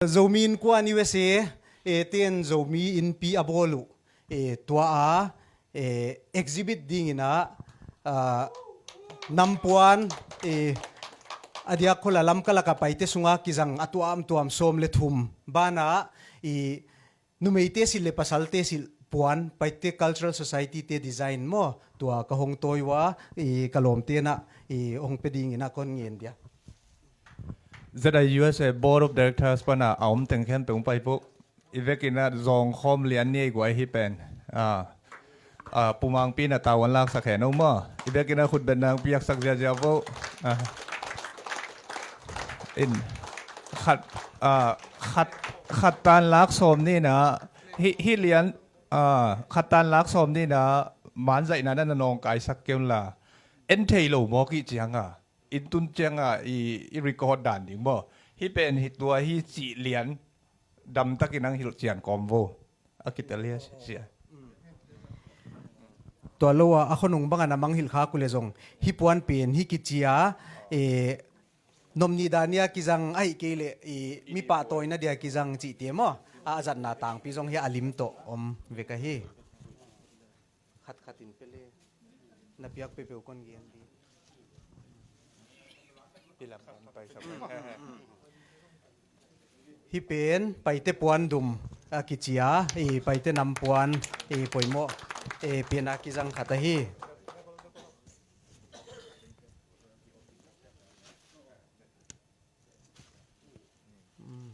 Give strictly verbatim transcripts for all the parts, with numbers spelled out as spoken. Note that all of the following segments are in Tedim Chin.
Zomi Innkuan U S A, eh, ten Zomi Innpi a bawl uh, eh, tua a, eh, exhibit dingin ah, ah, nampuan, eh, a diak khol a Lamka lak a Paite sunga kizang a tuamtuam sawm le thum banah, i numeite silh le pasalte silh puan Paite Cultural Society te design maw, tua ka hong tawi uh a, i ka lawmte nah, i hong pia dingin ah kon ngen dia. Z I U S A Board of Directors pana a om teng khempeuh hong pai vo. I vekin ah zawngkhawm lian ni ei guai hi pen. Ah, ah, Pu Mangpi in ah tau an laksak hen o maw. I vekin ah khutbetna hong piaksak ziazia vo. Ah. In khat, ah, khat, khat tan lak sawm ni nah, hih, hih lian, ah, khat tan lak sawm ni nah, manzaihna na na nawngkaisak kei un la. En thei lo mawk i ciang a, inn tun ciang a i, i record dan ding maw. Hih pen hih tua hi cih lian damtakin ang hilh cian kawm vo. A kitel hi a sia. Tua lo a, a khonung bang a na mangngilh khak uh leh zong, hih puan pen hih kici a, eh, nop nih dah ni a kizang ahih kei leh, i mi pahtawina dia kizang cihte maw. A, a zatna tangpi zong hih a lim tawh om vek ahi. Khatkhat in pia le. Na piak peuhpeuh kon gen dih. Hih lam pan pai sa. Hih pen Paite puandum a kici a, i Paite nampuan, i poimawh, i pian a kizang khat ahi. Mm.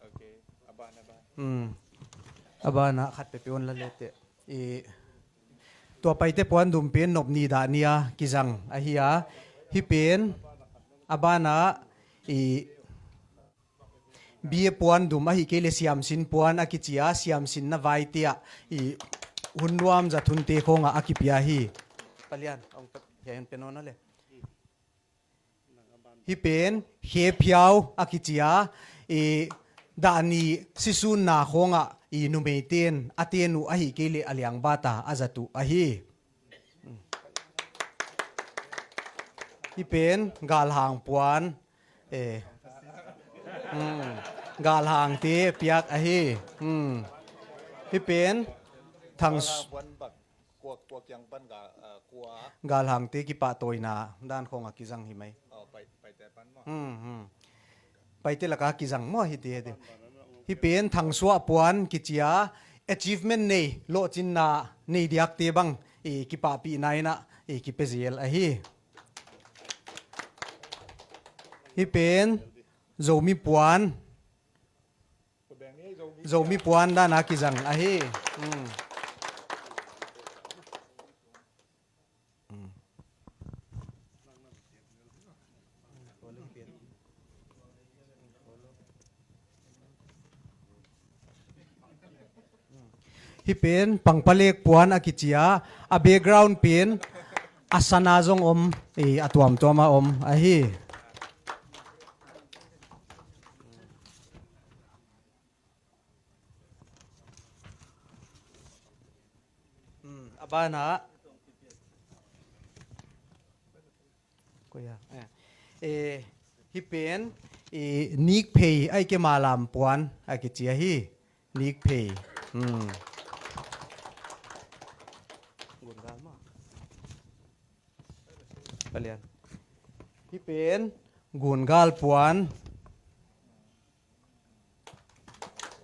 Okay. A ban, a ban. Mm. A banah khat peuhpeuh on la le teh. I, tua Paite puandum pen nop nih dah ni a kizang ahi a. Hih pen a banah, i, bia puandum ahih kei leh siamsin puan a kici a, siamsinna vaite ah, i, hun nuam zat hunte khawngah a kipia hi. Palian, ong pia, pia, pia nawn le. Hih pen khephiau a kici a, i, dah nih sisunna khawngah, i, numeite in a ten uh ahih kei leh a liang bata a zat uh ahi. Hih pen galhang puan, eh, hmm, galhangte piak ahi. Hmm. Hih pen thang s- Kua, kua kiang pan ga, ah, kua. Galhangte kipahtawina dan khawng a kizang hi mai. Oh, Pai, Paite pan maw. Hmm, hmm. Paite laka kizang maw hihte, hihte. Hih pen thangsuah puan kici a, achievement nei, lawhcinna nei diakte bang, i, kipahpihna in ah, i, kipia zel ahi. Hih pen Zomi puan. Zomi puan dan a kizang ahi. Hmm. Hmm. Hih pen pangpalek puan a kici a, a background pen a sana zong om, i, a tuamtuam a om ahi. Hmm, a banah. Koi a, eh. Eh, hih pen, i, nikphei, ai ke malam puan, a kici ahi. Nikphei. Hmm. Gungal ma. Palian. Hih pen, gungal puan.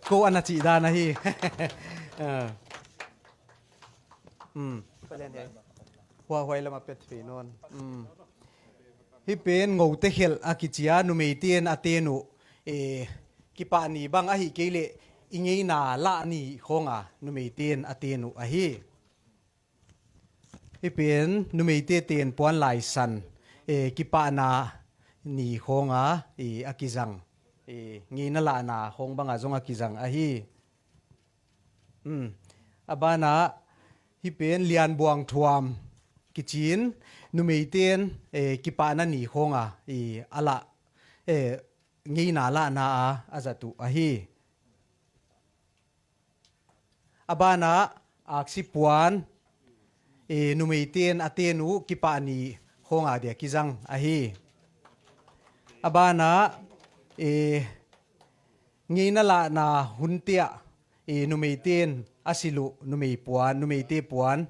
Ko a na cih dan ahi. Ah. Hmm. Hua huai lam a pet fei nawn. Hmm. Hih pen ngote khelh a kici a, numeite in a ten uh, eh, kipah ni bang ahih kei leh i ngeina lah ni khawng a numeite in a ten uh ahi. Hih pen numeite ten puan laisan, eh, kipahna ni khawng a, eh, a kizang, eh, ngeina lahna khawng bang a zong a kizang ahi. Hmm. A banah hih pen lianbuang thuam kici in numeite in, eh, kipahna ni khawng a, eh, a lah, eh, ngeina lahna a, a zat uh ahi. A banah aksi puan, eh, numeite in a ten uh kipah ni khawng a dia kizang ahi. A banah, eh, ngeina lahna hun tiah i numeite in a silh uh numei puan, numeite puan.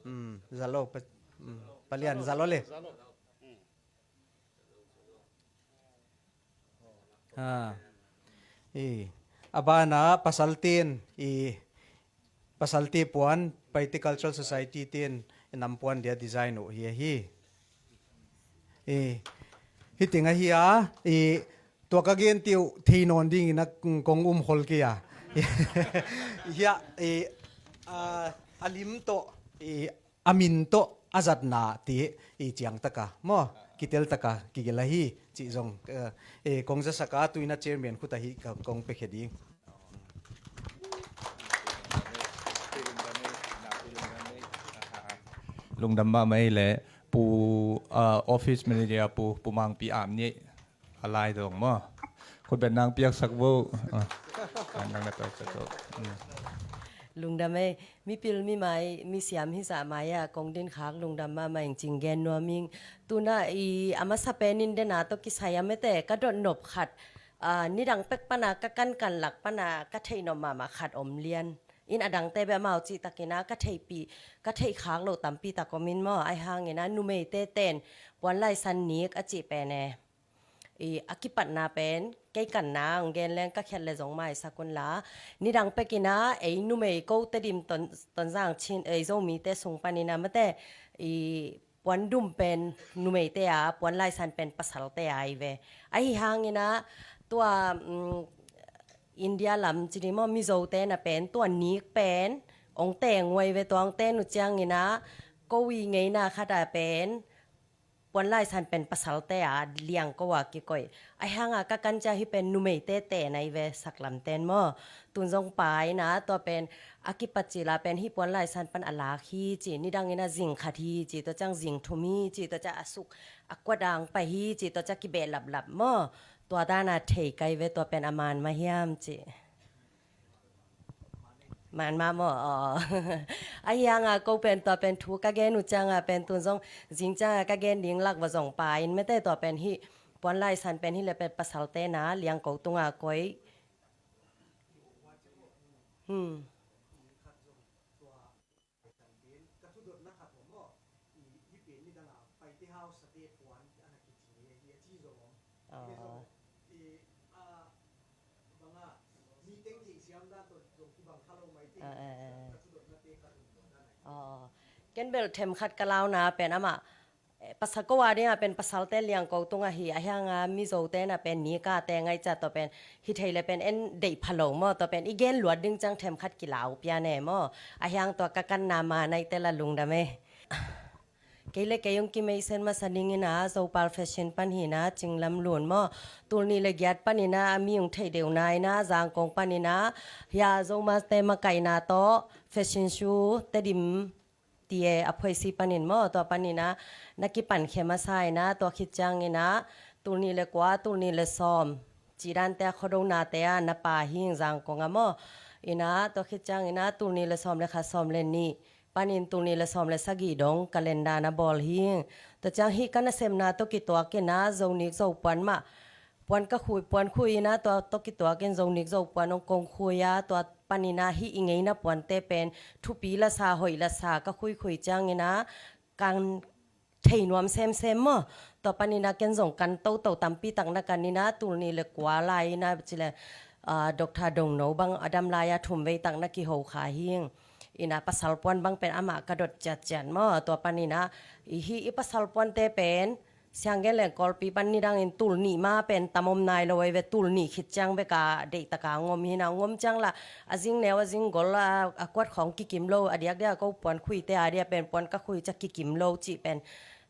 Hmm, zalo, pa, hmm, palian zalo le. Ha. I, a bana pasalte in, i, pasalte puan, Paite Cultural Society te in nampuan dia design uh hi ahi. I, hih teng ahi a, i, tua ka gen teuh thei nawn dingin a kong um khol kei a. Hiah, i, a, a lim tawh, i, a min tawh a zatna te i ciangtaka maw, kiteltaka kigelh ahi cih zong, eh, eh, kong zasak a, tu-in a chairman khut ahi ka kong piakhia ding. Lungdam mahmah ei le Pu, ah, office manager Pu, Pu Mangpi Am ni a lai dong maw? Khutbetna piaksak vo. Ah, nang na tawh sak vo. Mm. Lungdam ei, mipil mimai, misiam hizah mai-ah kong dinkhak lungdam mahmah ing cih gen nuam ing. Tu-in a i a masa penin dena tawh kisai a mete ka dot nop khat, ah, nidang pek pana ka kankan lak pana ka theih nop mahmah khat om lian. In a dangte beh amau cihtakin a ka theihpih, ka theihkhak loh tampi tak om in maw. Ahi hangin a numeite ten puan laisan nik a cih pen e. I, a kipatna pen, kei kanna hong gen leng ka khiat le zong maisak un la. Nidang pekin a, ei numei ko Tedim Ton, Tonzang Chin, ei Zomite sung panin a mate, i, puan dum pen numeite a, puan laisan pen pasalte a hi ve. Ahi hangin a, tua, mm, India lam ci ding maw, Mizote na pen, tua nik pen, hong teng uh ahi ve, tua hong teng uh ciangin a, ko i ngeina khat a pen, puan laisan pen pasalte a liangko a kikoih. Ahi hanga ka kan ciang hih pen numeite ten ahi ve saklamten maw. Tun zong pa in a tua pen a kipat cil a pen hih puan laisan pan a lak hi ci, nidangin a zing khat hi ci, tua ciang zing thum hi ci, tua ciang a suk a kuat ang pai hi ci, tua ciang kibehlaplap maw. Tua dana thei kai ve tua pen a man mah hiam ci. Man mah maw, aw. Ahi hanga ko pen tua pen thu ka gen uh cianga pen tun zong zing cianga ka gen ding lak va zong pa in mete tua pen hih puan laisan pen hih le pen pasalte na liangko tunga koih. Hmm. Aw. Aw, aw, aw. Aw, aw. Ken bel themkhat ka launa pen amah, eh, pasal ko a dinga pen pasalte liangko tunga hi, ahi hanga Mizote na pen nika te ngai ca tua pen hi thei le pen en deih pha lo maw, tua pen i gen luat ding ciang themkhat kilau pia ne maw. Ahi hang tua ka kanna ma naite la lungdam e. Kei le kei hong kimeisen masa dingin a Zopal Fashion pan hi na, Cinglam Lun maw. Tul nih le giat panin a, a mi hong theih deuh na in a, Zangkong panin a, hia Zomaste makaihna tawh fashion show Tedim ti e a phuaisi panin maw, tua panin a, na kipan khia masa in a, tua khit ciangin a, tul nih le kua, tul nih le sawm. Cih dante a khuadonate a na pa hing Zangkong a maw. In a, tua khit ciangin a, tul nih le sawm le khat, sawm le nih. Panin tul nih le sawm le sagih dong calendar na bawl hing. Tua ciang hih ka nasemna tawh kituakin a Zonik Zopuan mah puan ka khui, puan khui in a tua tawh kituakin Zonik Zopuan hong kong khui a, tua panin a hih i ngeina puante pen thupi lasa, hoih lasa ka khuikhui ciangin a kan thei nuam semsem maw. Tua panin a ken zong kan toto tampi tak na kan in a tul nih le kua lai in a ci le, ah, Doctor Dongno bang a dam lai a thum vei tak na kiho kha hing. In a pasal puan bang pen amah ka dot ciatciat maw. Tua panin a i hih i pasal puante pen sianggen leng Kawlpi pan nidangin tul nih ma pen tam om nai lo ei ve, tul nih khit ciang bek a deih taka ngom hi na, ngom ciang la a zing neu a zing gol a, a kuat khawng kikim lo, a diakdiak a ko puan khuite a dia pen puan ka khui cia kikim lo cih pen,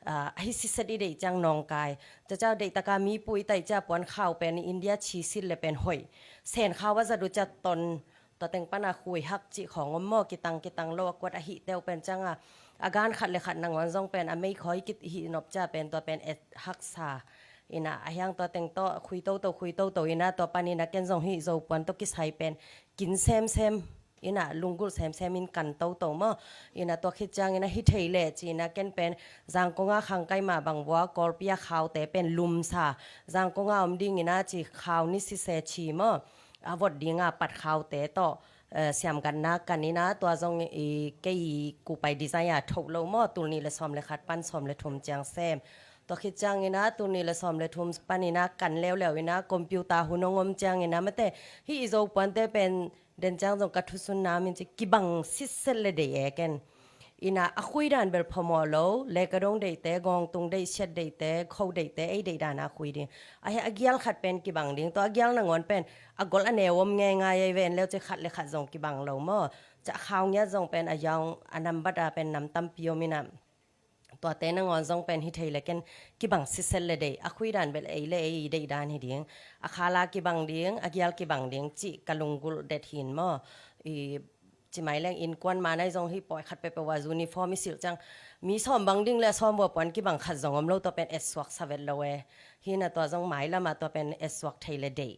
ah, a hi siset i deih ciang nawngkai. Tua cia deih taka mi pu i taih cia puan khau pen India chi sit le pen hoih. Sen khau a zat uh cia ton tua teng pana khui hak cih khawng om maw, kitang kitang lo a kuat a hih teuh pen cianga a gan khat le khat nangawn zong pen a meikhawi kihih nop cia pen tua pen et haksa. In a, a hiang tua teng tawh khui toto, khui toto in a tua panin a ken zong hih Zopuan tawh kisai pen kin semsem. Ina lunggulh semsem in kan toto maw. Ina tua khit ciangina hi thei leh cina ken pen Zangkonga khangkai mah bang vua Kawlpi a khaute pen lumsa, Zangkonga om dingina ci khau ni sise ci maw. A vot dinga pat khaute tawh, eh, siamgatna kanina tua zong i kei kupai design a thoh lo maw, tul nih le sawm le khat pan sawm le thum ciang sem. Tua khit ciangina tul nih le sawm le thum panina kan leuleu ina computer hun hong om ciangina mate, hih i Zopuante pen den ciang zong ka thusun nam in ci kibang sitset le deih e ken. Ina a khui dan bel phamawh lo, lekadong deihte, gawngtung deih, siat deihte, kho deihte, ei deih dan a khui ding. Ahi a gial khat pen kibang ding, tua a gial nangawn pen a gol a neu om ngeingai ei ven leu ci khat le khat zong kibang lo maw. Ca khau ngiat zong pen a yaung a nambat a pen nam tampi om ina. Tuate nangawn zong pen hi thei le ken kibang sitset le deih, a khui dan bel ei le ei deih dan hi ding. A khala kibang ding, a gial kibang ding cih ka lunggulh det hin maw. I ci mai leng innkuan manai zong hi pawi khat peuhpeuh a uniform i silh ciang mi sawm bang ding le a sawm vua puan kibang khat zong om lo, tua pen etsuak savet lo e. Hina tua zong mailama tua pen etsuak thei le deih.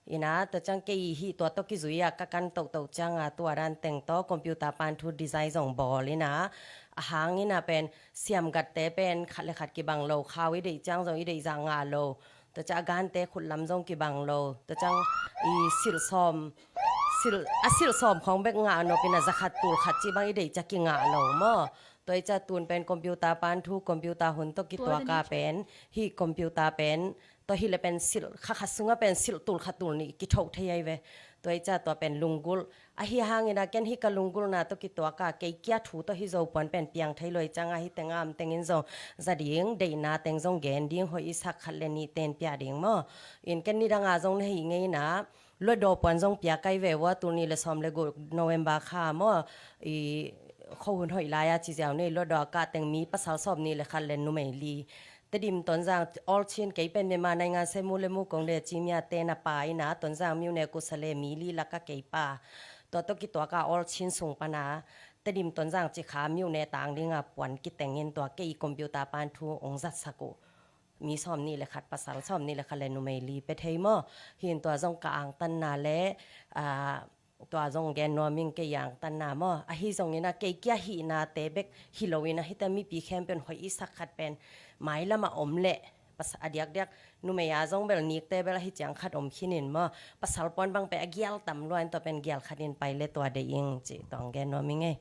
Ina tua ciang kei hih tua tawh kizui a ka kan tohtoh cianga tua dan teng tawh computer pan thu design zong bawl ina. A hang ina pen siamgatte pen khat le khat kibang lo, khau i deih ciang zong i deih zah ngah lo. Tua ciang a gante khutlam zong kibang lo. Tua ciang i silh sawm, silh, a silh sawm khawng bek ngah nopina zakhat tul khat cih bang i deih ciang kingah lo maw. Tua i ciang tun pen computer pan thu, computer hun tawh kituaka pen, hih computer pen tua hi le pen silh kha khat sunga pen silh tul khat tul nih kithoh thei ai ve. Tua i ciang tua pen lunggulh. Ahi hangina ken hi ka lunggulhna tawh kituaka kei kia thu tawh hi Zopuan pen piang thei lo i cianga hi tengam tengin zong za ding, deihna teng zong gen ding, hoih i sak khat le nih ten piah ding maw. In ken nidanga zong na hi ngeina, luatdaw puan zong pia kai ve ua, tul nih le sawm le guk November kha maw, i khohun hoih lai-a ci ziau nei, luatdaw a kah teng mi pasal sawm nih le khat le numei li. Tedim Tonzang all Chin kei pen Myanmar naingan se mu le mu kong le ci mia te na pa ina Tonzang miu ne kusa le mi li laka kei pa. Tua tawh kituaka all Chin sung pana Tedim Tonzang ci kha miu ne tang dinga puan kitengin tua kei computer pan thu ong zatsak uh. Mi sawm nih le khat pasal, sawm nih le khat le numei li pe thei maw. Hin tua zong ka angtanna le, ah, tua zong gen nuam ing kei angtanna maw. Ahi zongina kei kia hihnate bek hi loina hita mipi khempeuh hoih i sak khat pen mailama om leh pas a diakdiak numei a zong bel nikte bel ahi ciang khat om khinin maw. Pasal puan bang pen a gial tam luain tua pen gial khatin pai le tua deih ing ci tua ong gen nuam ing ei.